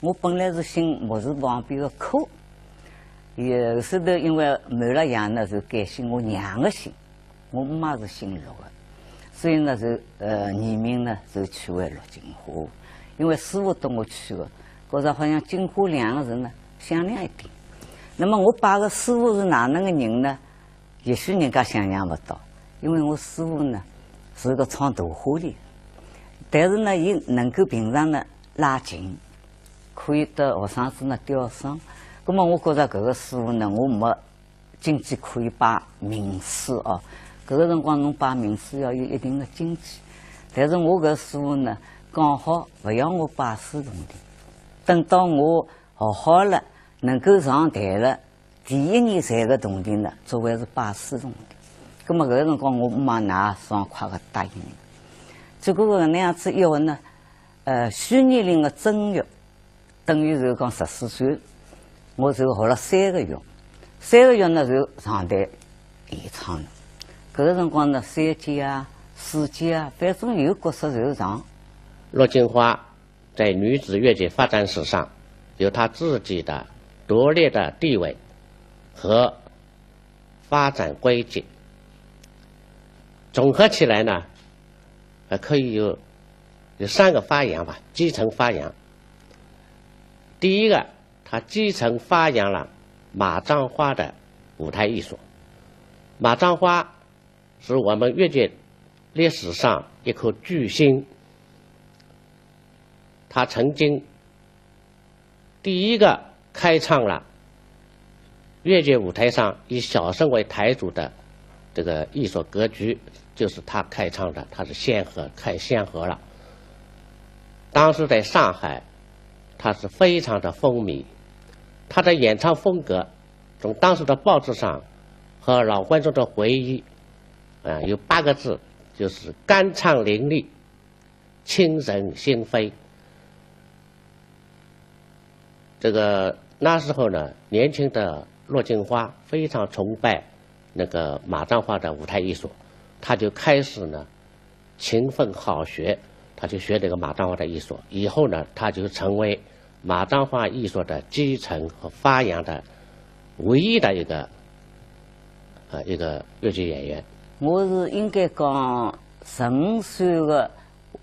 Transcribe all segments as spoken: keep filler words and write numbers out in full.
我本来是姓木字旁边个柯，也是的，因为满了阳呢，就改姓我娘个姓。我姆妈是姓陆个，所以呢，就呃，艺名呢就取为陆金花。因为师傅搭我取个，觉着好像金花两个字呢响亮一点。那么我拜个师傅是哪能个人呢？也许人家想象勿到，因为我师傅呢是个唱大花脸，但是呢，伊能够平常呢拉琴，可以搭学生子呢调声。葛么我觉着搿个师傅呢，我没经济可以拜名师哦。搿个辰光侬拜名师要有一定的经济，但是我搿师傅呢，刚好勿要我拜师铜钿，等到我学好了，能够上台了，第一年赚个铜钿呢，作为是拜师铜钿。葛么搿个辰光我姆妈哪爽快个答应了。结果搿能样子以后呢，呃，虚年龄个正月，等于就是讲十四岁，我就学了三个月，三个月呢就上台演唱了。搿个辰光呢，三姐啊、四姐啊，反正有角色就上。陆金花在女子越剧发展史上有她自己的独立的地位和发展轨迹。总合起来呢，呃，可以有，有三个发扬吧，基层发扬。第一个，她基层发扬了马章花的舞台艺术。马章花是我们越剧历史上一颗巨星，她曾经第一个开创了越剧舞台上以小生为台主的这个艺术格局，就是她开创的，她是先河，开先河了。当时在上海，她是非常的风靡，她的演唱风格，从当时的报纸上和老观众的回忆，啊，有八个字，就是酣畅淋漓，沁人心扉。这个，那时候呢，年轻的陆金花非常崇拜那个马章花的舞台艺术，她就开始呢，勤奋好学，她就学这个马章花的艺术。以后呢，她就成为马章花艺术的继承和发扬的唯一的一个，呃，一个越剧演员。我是应该讲，十五岁个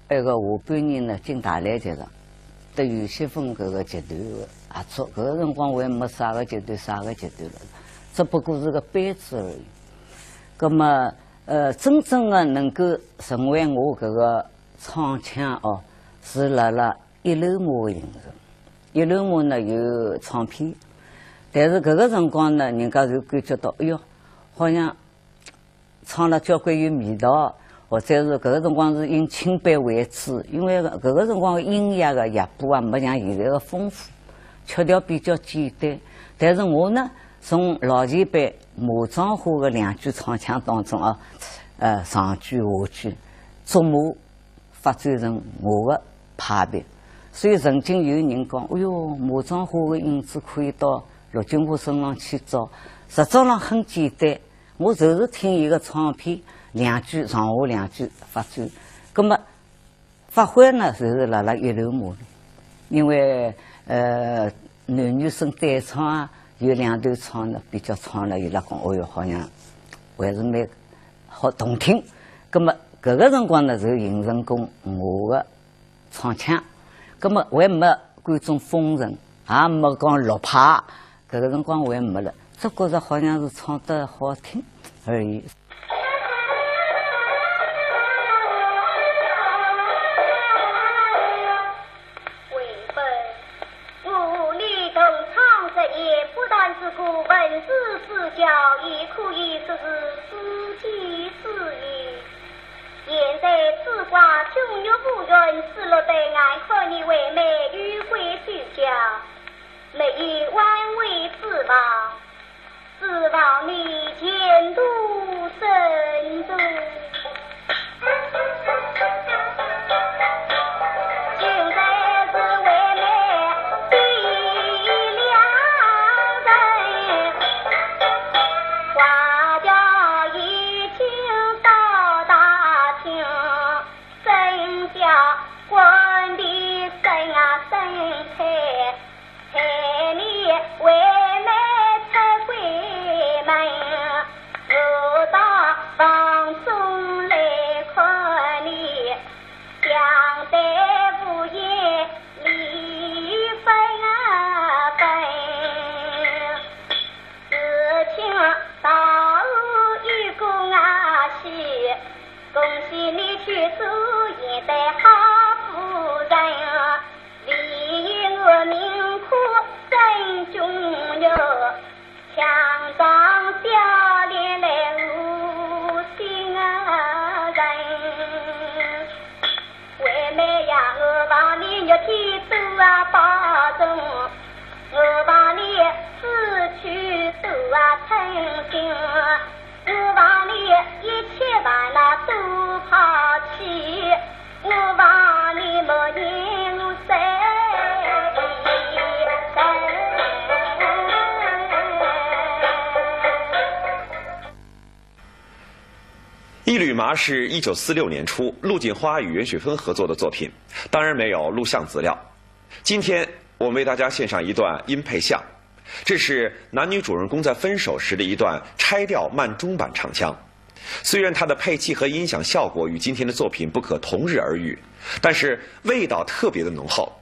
埃个下半年呢，进大篮剧场，搭于雪芬搿个剧团个合作。搿个辰光还没啥个剧团，啥个剧团了，只不过是个班子而已。葛么，呃，真正个能够成为我搿个唱腔哦，是辣辣一楼妈个形成。一楼妈呢有唱片，但是搿个辰光呢，人家就感觉到，哎哟，好像 唱了交关有味道，或者是搿个辰光是以清板为主，因为搿个辰光个音乐个乐谱啊，没像现在个丰富，曲调比较简单。但是我呢，从老前辈马章花个两句唱腔当中啊，呃，上句下句，捉摸 发展成我个派别。所以曾经有人讲，哎哟，马章花个影子可以到陆金花身上去找，实质上很简单，我就是听伊个唱片，两句上下两句发展。葛么发挥呢，就是辣辣一头马里，因为，呃，男女生对唱啊，有两头唱呢，比较唱了，伊拉讲，哦哟，好像还是蛮 好动听。葛么搿个辰光呢，就形成功我个唱腔。葛么还没观众风尘，也没讲落派，搿个辰光还没了，只觉着好像是唱得好听而已。 为本，我与同窗之言，不但是古文字之交，也可以说是知己知友。现在只怪君玉无缘，只落得眼看你为媒，与归休交，没有挽回之望，指望你前途甚房中来看你，相对无言，你分啊分。事情到后有恭啊喜，恭喜你去做现代好夫人，唯有我命苦真穷哟。 强装笑脸来无心啊人。为妹呀，我望你日天多啊保重，我望你思绪多啊称心，我望你一切烦恼都抛弃。 我望你莫念我三生。《一缕麻》是一九四六年初陆锦花与袁雪芬合作的作品，当然没有录像资料。今天我们为大家献上一段音配像。 这是男女主人公在分手时的一段拆调慢中板唱腔。虽然它的配器和音响效果与今天的作品不可同日而语，但是味道特别的浓厚。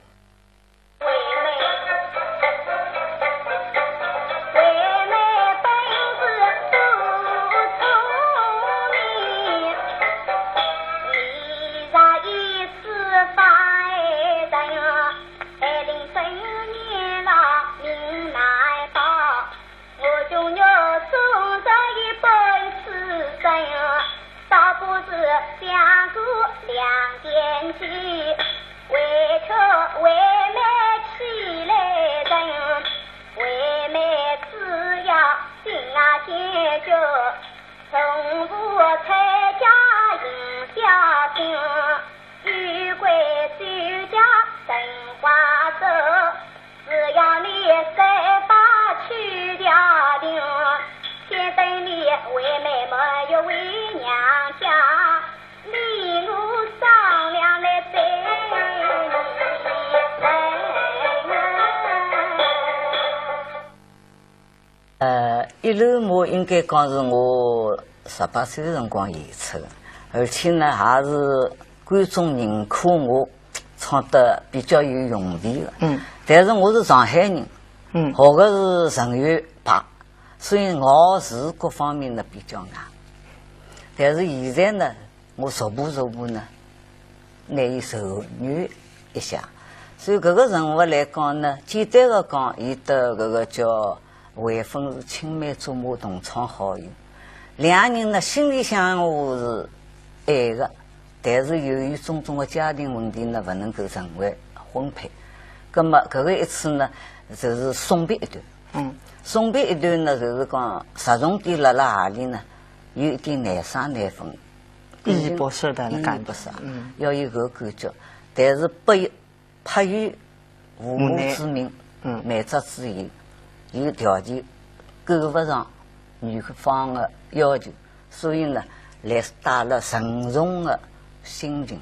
哎，临终年老命难保，我穷肉终日一辈痴身，倒不如相顾两天去，委屈为妹起来人，为妹只要心啊坚决，从不拆家行孝心，有关周家成花烛。 只要你再把去掉的，先等你为妹没有回娘家，你我商量来对你。呃，《一缕麻》应该讲是我十八岁辰光演出的，而且呢，也是观众认可我 唱得比较有用味的。嗯。但是我是上海人，嗯，学的是程院派，所以咬字各方面呢比较硬。但是现在呢，我逐步逐步呢，拿伊收拢一下。所以搿个人物来讲呢，简单的讲，伊搭搿个叫 惠芬是青梅竹马同窗好友，两人呢心里向是爱的，但是由于种种的家庭问题呢，勿能够成为婚配。葛末搿个一次呢，就是送别一段。嗯。送别一段呢，就是讲着重点辣辣何里呢？有一点难舍难分。依依不舍的感觉。依依不舍，嗯。要有搿感觉，但是拨伊 迫于父母之命，嗯，瞒着之意，有条件够勿上女方的要求，所以呢，来带了沉重的心情，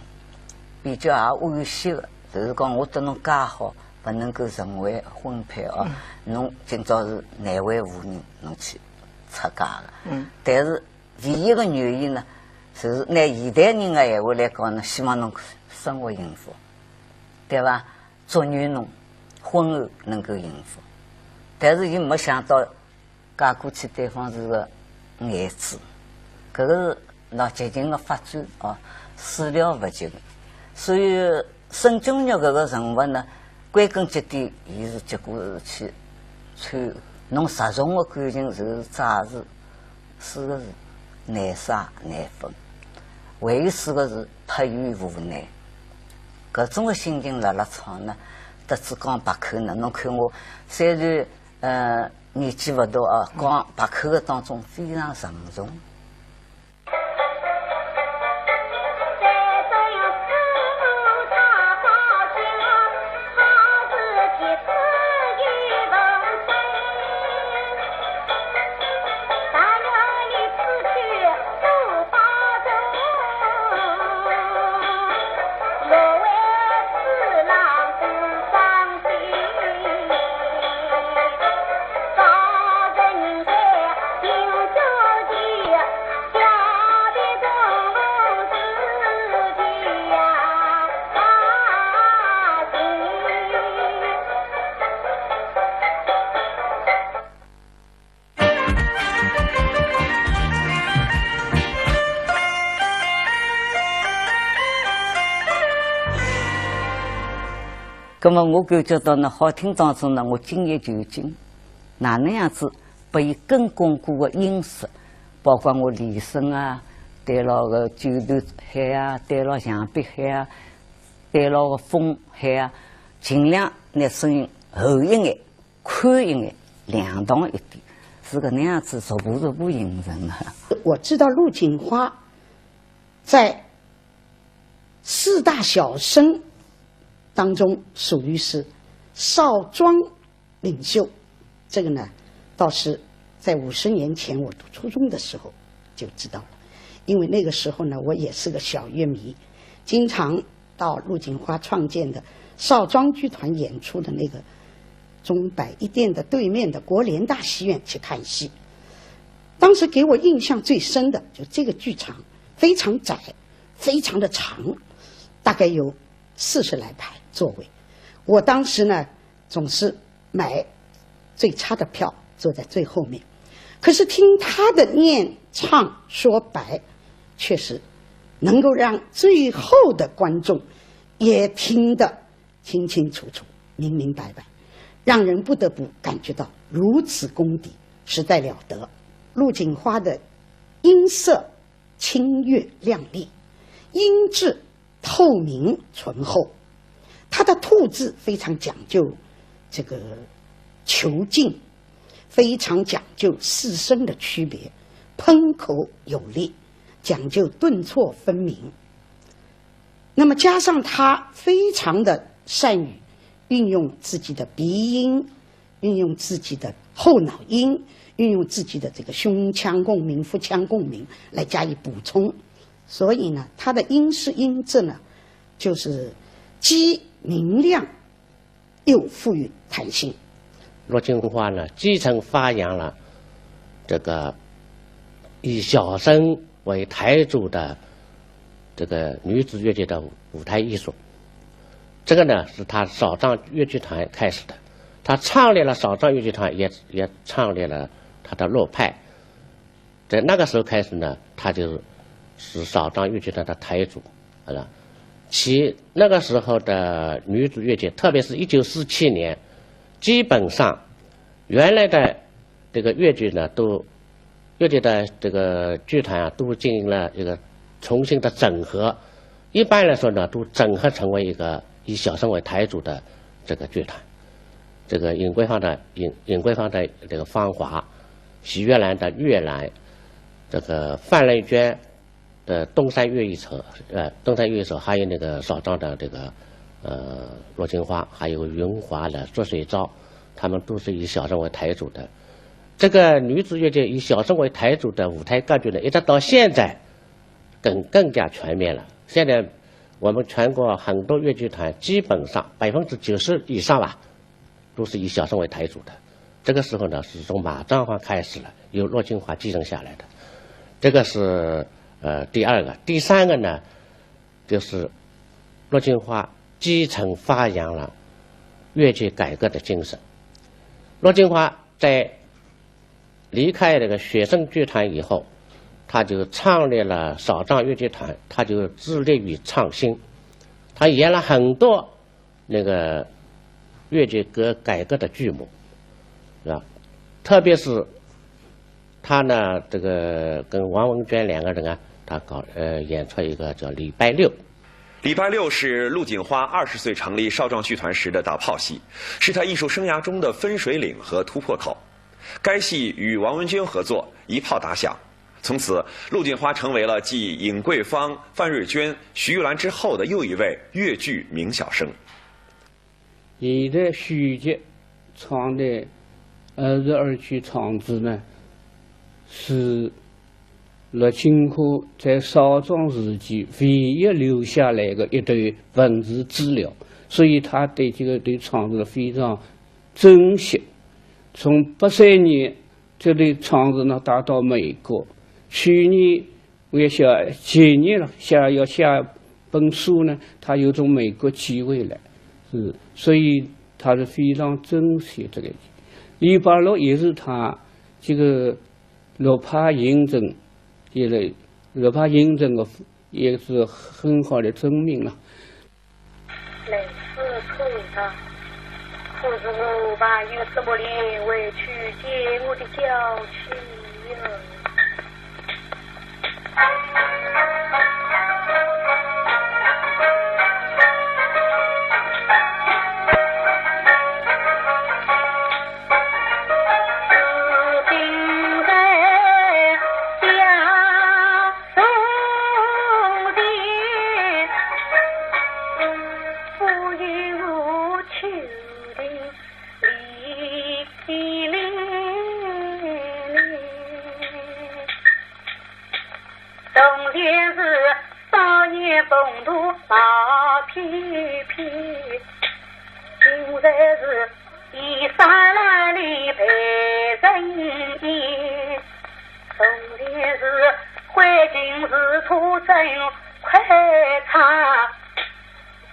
比较也惋惜的，就是讲我搭侬介好，勿能够成为婚配哦，侬今朝是难为无人，侬去出家了。嗯，但是 唯一的原因呢，就是拿现代人的闲话来讲呢，希望侬生活幸福，对伐？祝愿侬婚后能够幸福。但是伊没想到，嫁过去对方是个呆子，搿个是脑结晶的发展啊，始料不及的。所以 沈君玉搿个人物呢，归根结底，伊是结果是去参，侬着重的感情就是债仔，四个字，难舍难分，还有四个字，迫于无奈。搿种的心情辣辣唱呢，搭仔讲白口呢，侬看我虽然呃年纪勿大啊，讲白口的当中非常沉重。葛么我感觉到呢，好听当中呢，我精益求精，哪能样子拨伊更巩固个音色，包括我练声啊，对牢个九段喊啊，对牢墙壁喊啊，对牢个风喊啊，尽量拿声音厚一眼、宽一眼、亮堂一点，是搿能样子逐步逐步形成的。我知道陆锦花在四大小生当中属于是少庄领袖，这个呢，倒是在五十年前我读初中的时候就知道了，因为那个时候呢，我也是个小乐迷，经常到陆锦花创建的少庄剧团演出的那个中百一店的对面的国联大戏院去看戏。当时给我印象最深的就这个剧场非常窄，非常的长，大概有四十来排座位。我当时呢，总是买最差的票，坐在最后面。可是听她的念唱说白，确实能够让最后的观众也听得清清楚楚、明明白白，让人不得不感觉到如此功底，实在了得。陆锦花的音色清越亮丽，音质透明醇厚，她的吐字非常讲究这个遒劲，非常讲究四声的区别，喷口有力，讲究顿挫分明。那么加上她非常的善于运用自己的鼻音，运用自己的后脑音，运用自己的这个胸腔共鸣、腹腔共鸣来加以补充。所以呢，她的音是音质呢，就是既明亮又富于弹性。陆锦花呢，继承发扬了这个以小生为台主的这个女子越剧的舞台艺术。这个呢，是她少庄越剧团开始的。她创立了少庄越剧团，也也创立了她的陆派。在那个时候开始呢，她就是少庄越剧团的台主，啊。其那个时候的女子越剧，特别是一九四七年，基本上原来的这个越剧呢，都越剧的这个剧团啊，都进行了一个重新的整合。一般来说呢，都整合成为一个以小生为台主的这个剧团。这个尹桂芳的尹尹桂芳的这个芳华，许月兰的越兰，这个范瑞娟的东山越剧社，呃，东山越剧社，还有那个少庄的这个呃陆锦花，还有云华的卓水昭，他们都是以小生为台主的。这个女子越剧以小生为台主的舞台格局呢，一直到现在更更加全面了。现在我们全国很多越剧团基本上百分之九十以上吧，都是以小生为台主的。这个时候呢，是从马占花开始了，由陆锦花继承下来的。这个是呃第二个。第三个呢，就是陆锦花继承发扬了越剧改革的精神。陆锦花在离开这个学生剧团以后，她就创立了少庄越剧团，她就致力于创新。她演了很多那个越剧改改革的剧目，是吧？特别是她呢，这个跟王文娟两个人啊，她搞呃演出一个叫《礼拜六》。《礼拜六》是陆锦花二十岁成立少庄剧团时的打炮戏，是她艺术生涯中的分水岭和突破口。该戏与王文娟合作，一炮打响。从此，陆锦花成为了继尹桂芳、范瑞娟、许玉兰之后的又一位越剧名小生。现在戏剧唱的二十二曲唱子呢，是陆锦花在少庄时期唯一留下来的一段文字资料，所以她对这个对唱子非常珍惜。从八三年这段唱子呢带到美国，去年我也写前年了，写要写本书呢，她又从美国寄回来，是，所以她是非常珍惜这个。《礼拜六》也是她这个陆派认证，也是陆派认证的，也是很好的证明了。对了，可是我怕有什么连回去见我的娇妻呀。从前是少年风度跑翩翩，现在是 衣衫褴褛被人嫌，从前是挥金如土真快车，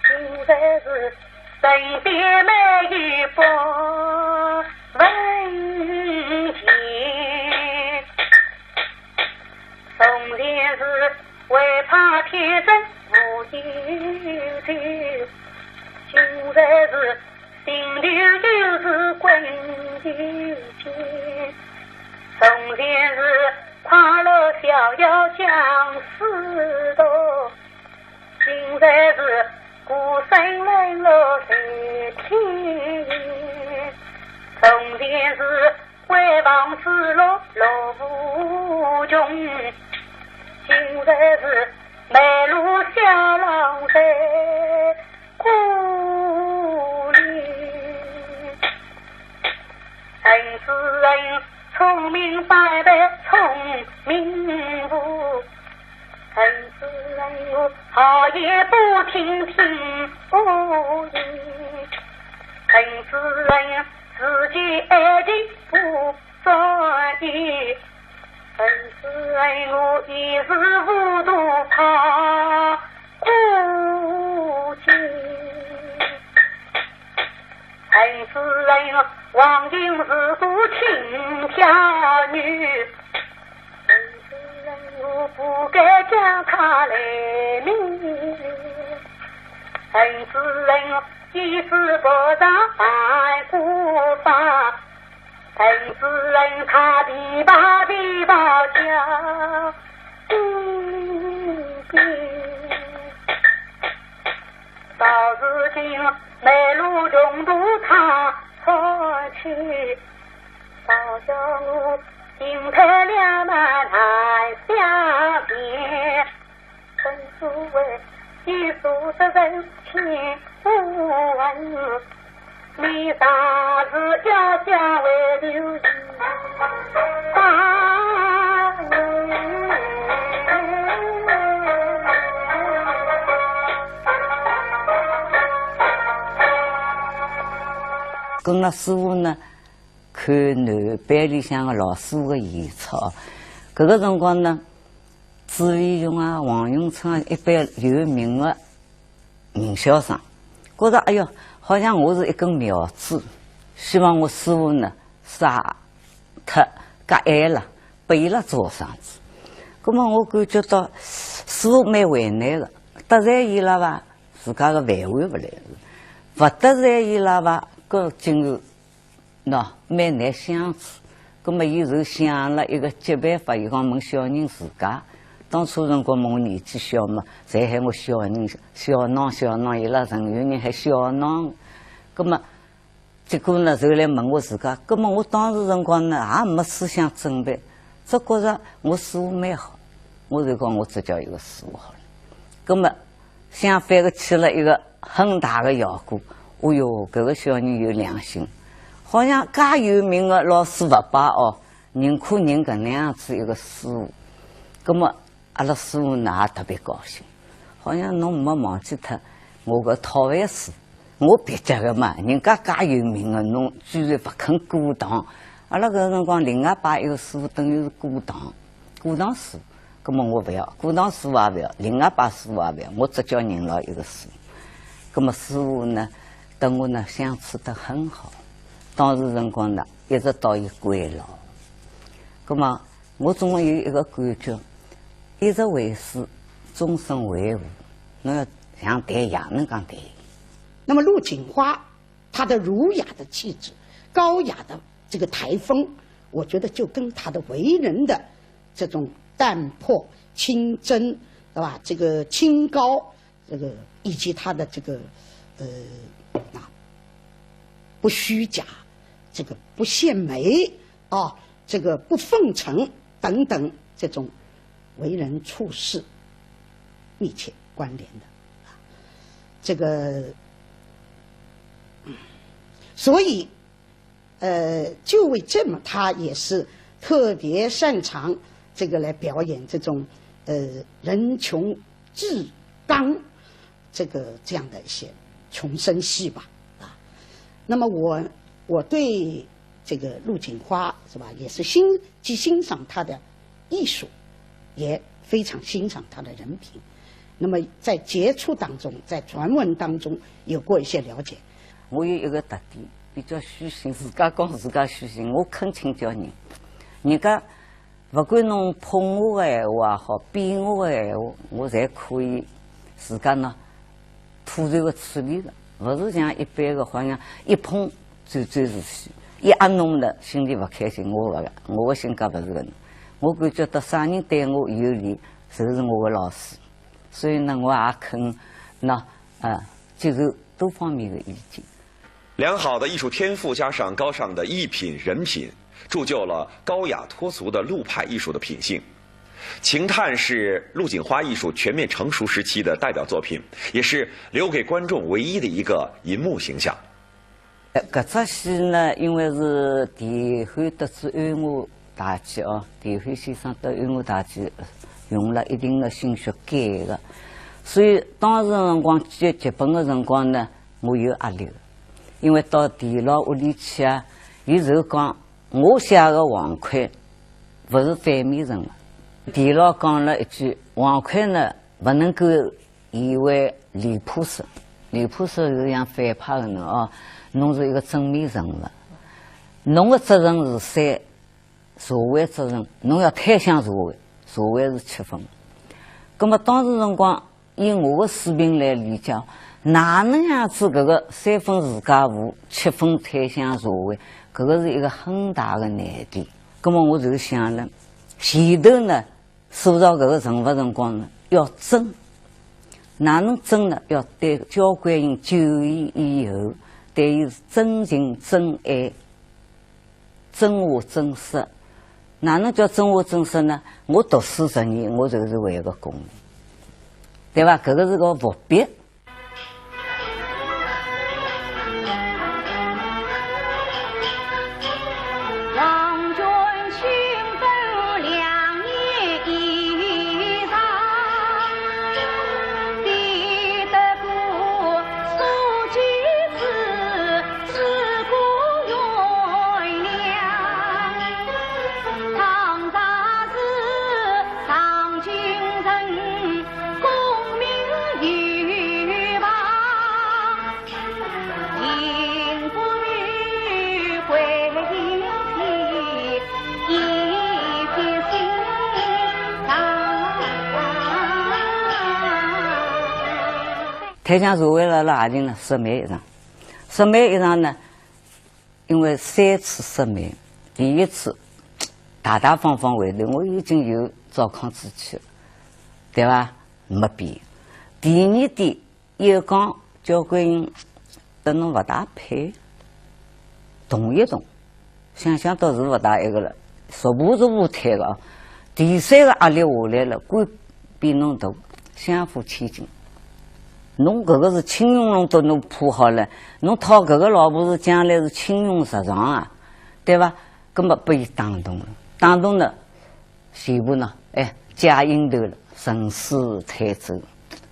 现在是身边没有不文钱。从前是会怕天生无有情，现在是 心里有事滚地间，从前是快乐逍遥相思多，现在是孤身冷落在天涯。从前是回望日落落无穷，现在是 梅花香落在故里。恨此人聪明反被聪明误，恨此人我好言不听听我言，恨此人自己爱情不专一。 恨此人我一时糊涂怕孤寂，恨此人我忘情似度亲家女，恨此人我不该将她来迷恋，恨此人我一时不察半步法。 恨此人他琵琶琵琶叫叮叮，到如今梅花穷途他唱起，倒叫我进退两难难下决。 正所谓一世得人千古恨，你若是要将为留一大人。搿个师傅呢，看南班里向个老师个演出，搿个辰光呢， 朱飞鸿啊、王永春啊，一班有名个名校生，觉着，哎哟，好像我是一根苗子，希望我师傅呢，杀脱，割爱了，拨伊拉做生子。葛末我感觉到师傅蛮为难个，得罪伊拉伐，自家个饭碗勿来；勿得罪伊拉伐，搿今后 喏，蛮难相处。葛末伊就想了一个急办法，伊讲问小人自家。当初辰光嘛，我年纪小嘛，侪喊我小人，小孬小孬，伊拉城里人喊小孬。葛末结果呢，就来问我自家。葛末我当时辰光呢，也没思想准备，只觉着我师傅蛮好，我就讲我只叫伊个师傅好了。葛末 相反个起了一个很大个效果。哦哟，搿个小人有良心，好像介有名个老师勿罢哦，认可认搿能样子一个师傅。葛末阿拉师傅呢也特别高兴，好像侬没忘记脱我搿讨饭师。 我别家个嘛，人家介有名个，侬居然勿肯过堂。阿拉搿辰光另外拜一个师傅，等于是过堂，过堂师。葛末我勿要，过堂师傅也勿要，另外拜师傅也勿要，我只叫认牢一个师傅。葛末师傅呢，搭我呢相处得很好。当时辰光呢，一直到伊归老。葛末我总归有一个感觉，一日为师，终身为父。侬要像待爷能介待伊。那么陆锦花，她的儒雅的气质、高雅的这个台风，我觉得就跟她的为人的这种淡泊、清真，对吧？这个清高，这个以及她的这个，呃，啊，不虚假，这个不献媚啊，这个不奉承等等，这种为人处事密切关联的。这个，所以，呃，就为这么，她也是特别擅长这个来表演这种，呃，人穷志刚这个，这样的一些穷生戏吧，啊。那么我，我对这个陆锦花，是吧，也是欣，既欣赏她的艺术，也非常欣赏她的人品。那么在接触当中，在传闻当中有过一些了解。我有一个特点，比较虚心，自家讲自家虚心，我肯请教人。人家勿管侬捧我个闲话也好，贬我个闲话，我侪可以自家呢，妥善个处理了。勿是像一般个，好像一捧就走出去，一压侬了，心里勿开心。我勿个，我个性格勿是搿能。我感觉到啥人对我有利，侪是我个老师。所以呢，我也肯，那，呃，接受多方面的意见。良好的艺术天赋加上高尚的一品人品，铸就了高雅脱俗的陆派艺术的品性。《秦叹》是陆锦花艺术全面成熟时期的代表作品，也是留给观众唯一的一个银幕形象。 呃，搿只戏呢，因为是田汉得知安华大计哦，田汉先生得安华大计，用了一定的心血改个，所以当时辰光接剧本的辰光呢，我有压力个，因为到田老屋里去啊，伊就讲我写个王魁勿是反面人物，田老讲了一句，王魁呢勿能够 演为李普色，李普色是像反派个呢哦，侬是一个正面人物，侬个责任是三，社会责任，侬要推向社会，社会是七分。葛么当时辰光，以我个水平来理解，哪能样子搿个三分自家舞，七分推向社会，搿个是一个很大个难题。葛么我就想了，前头呢， 塑造搿个人物辰光呢，要真。哪能真呢？要对焦桂英救伊以后，对伊是真情真爱，真话真说。哪能叫真话真说呢？我读书十年，我就是为个功名，对伐？搿个是个伏笔。 王君亲封两年以上，比得过苏州之 自古原谅，唐朝是唐君人，功名有望，幸福与归期，一别心伤。推向社会辣辣何里呢？说媒一场。说媒一场呢， 因为三次说媒，第一次大大方方回头，我已经有糟糠之妻了，对伐？没变。第二点，又讲交关人跟侬勿大配，动一动，想想倒是勿大一个了，逐步逐步退个啊。第三个压力下来了，官比侬大，相互牵进。 侬搿个是亲用弄得侬铺好了，侬讨搿个老婆是将来是亲用实上啊，对伐？根本拨伊打动了，打动了，全部呢，哎，假应头了，顺势退走。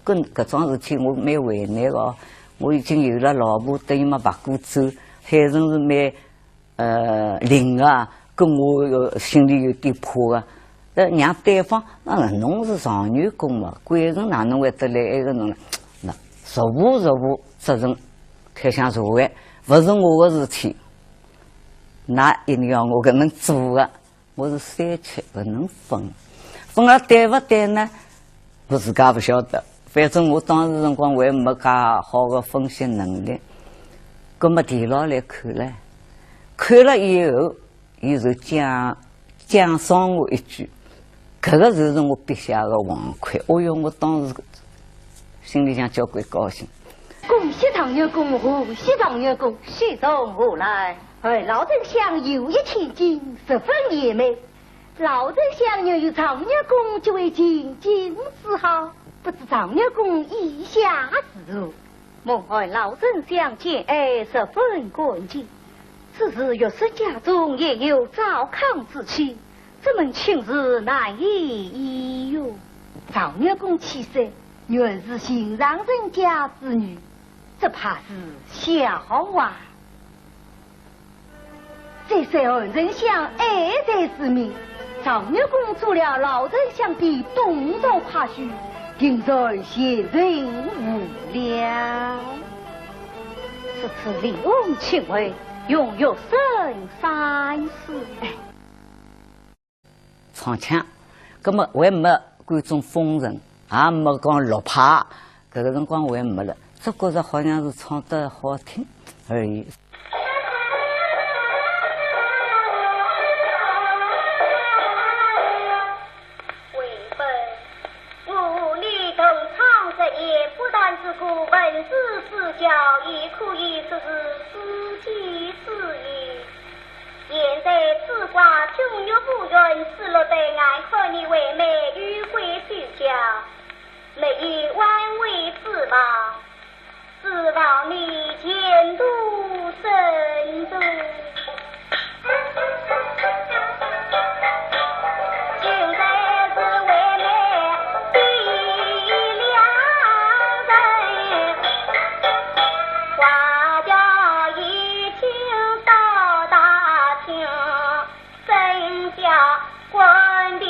搿，搿桩事体我蛮为难个哦，我已经有了老婆，等于么白过走，海城是蛮 呃，灵啊，跟我，呃，心里有点怕啊。呃，让对方，呃，侬是状元公嘛，贵人哪能会得来埃个侬呢？那逐步逐步责任推向社会，勿是我个事体，那一定要我搿能做个。我是三七勿能分，分了对勿对呢？我自家勿晓得，反正我当时辰光还没介好个分析能力，葛么提牢来看唻，看了以后，伊就奖，奖赏我一句，搿个就是我笔下个王魁。哦哟，我当时心里向交关高兴。恭喜状元公，贺喜状元公，喜从何来？哎，老丞相有一千金，十分贤美。 老丞相若有状元公，就为千金之好，不知状元公意下如何？蒙爱老丞相见爱，十分感激。此时学生家中也有糟糠之妻，这门亲事难以依哟。状元公妻室原是寻常人家之女，只怕是笑话。 这是二丞相爱才之名，状元公做了老丞相的东床跨婿，定然贤人无量。此次李翁请回，容学生三思。哎， 唱腔，葛么还没观众风尘，也没讲落派，搿个辰光还没了，只觉着好像是唱得好听而已。为本，我女同窗之言，不但是个文字私交，也可以说是知己之意。 现在只怪君玉无缘，失落在眼，看你为妹有归休假，没有挽回之望，指望你前途深重。现在是为妹的良人， 花轿已经到大厅，真叫官的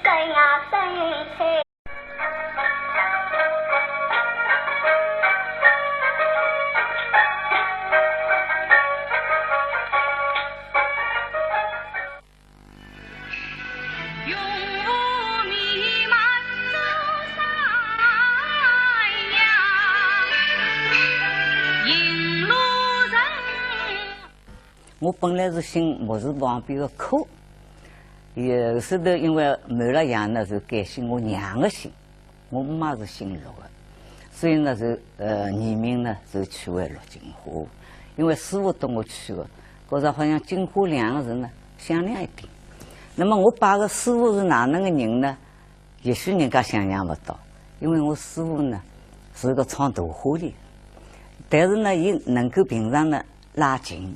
声啊声催。 我本来是姓木字旁边个柯，也是的，因为满了洋呢，就改姓我娘个姓。 我姆妈是姓陆个，所以呢，就，呃，艺名呢，就取为陆金花。因为师傅搭我取个，觉着好像金花两个字呢，响亮一点。那么我拜个师傅是哪能个人呢？也许人家想象勿到，因为我师傅呢，是个唱大花脸，但是呢，伊能够平常呢，拉琴，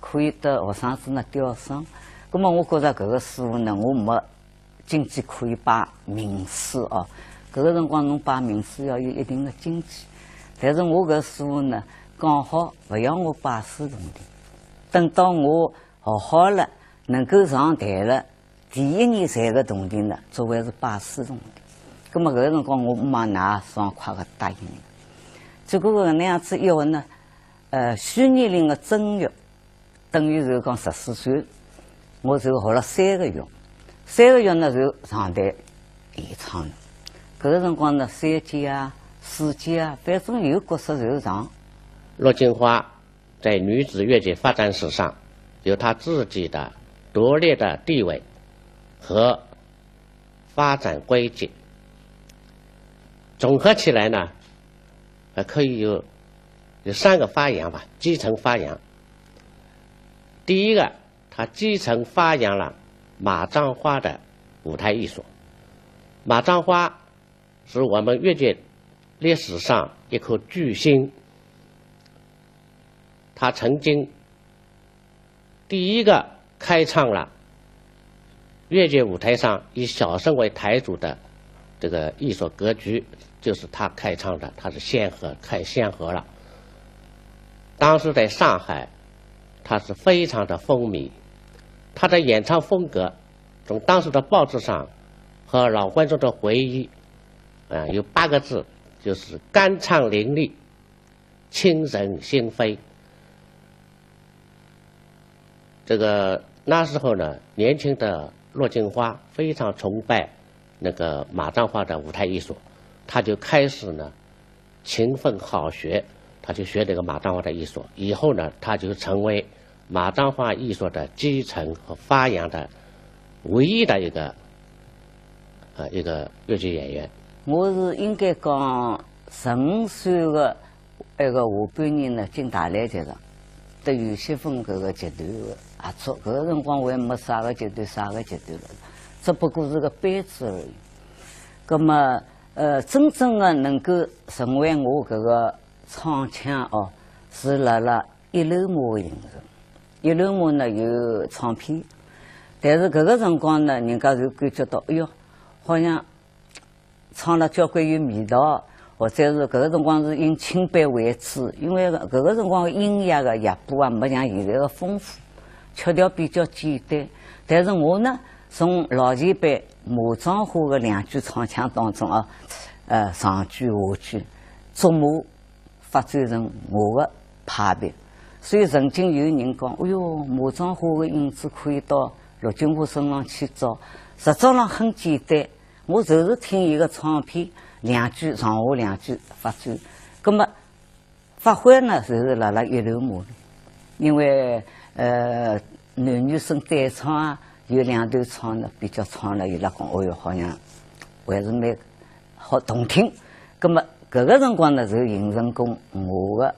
可以搭学生子呢，调声。那么我觉着搿个师傅呢，我没 经济可以拜名师哦。搿个辰光侬拜名师要有一定的经济，但是我搿师傅呢，刚好勿要我拜师铜钿。等到我学好了，能够上台了，第一年赚个铜钿呢，作为是拜师铜钿。葛么搿个辰光我姆妈哪爽快个答应了。结果搿能样子以后呢，呃，虚年龄的正月， 等于是讲十四岁，我就学了三个月，三个月呢就上台演唱了。搿个辰光呢，三姐啊、四姐啊，反正有角色就上。陆金花在女子越剧发展史上有她自己的独立的地位和发展轨迹。总合起来呢，呃，可以有，有三个发扬吧，基层发扬。 第一个，她继承发扬了马占花的舞台艺术。马占花是我们越剧历史上一颗巨星，她曾经第一个开创了 越剧舞台上以小生为台主的这个艺术格局，就是她开创的，她是先河，开先河了。当时在上海，她是非常的风靡，她的演唱风格，从当时的报纸上和老观众的回忆，啊，有八个字，就是酣畅淋漓，沁人心扉。 这个，那时候呢，年轻的陆金花非常崇拜那个马占花的舞台艺术，他就开始呢勤奋好学，他就学这个马当花的艺术。以后呢，他就成为马当花艺术的继承和发扬的唯一的一个，呃，一个越剧演员。我是应该讲，十五岁个埃个下半年呢，进大练集团，搭于雪芬搿个集团个合作。搿个辰光还没啥个集团，啥个集团了，只不过是个班子而已。葛么，呃，真正个能够成为我搿个唱腔哦，是辣辣一楼马个形成。一楼马呢有唱片，但是搿个辰光呢，人家就感觉到，哎哟，好像唱了交关有味道，或者是搿个辰光是以清班为主，因为搿个辰光音乐个乐谱啊，没像现在个丰富，曲调比较简单。但是我呢，从老前辈马庄花个两句唱腔当中啊，呃，上句下句，捉马发展成我个派别。所以曾经有人讲，哎哟，马庄花个影子可以到陆金花身上去找，实质上很简单。我就是听伊个唱片，两句上下两句发展。葛么发挥呢，就是辣辣一头马里，因为呃男女生对唱啊，有两头唱呢，比较唱了，伊拉讲，哦哟，好像还是蛮好动听。葛么搿个辰光呢，就形成功我个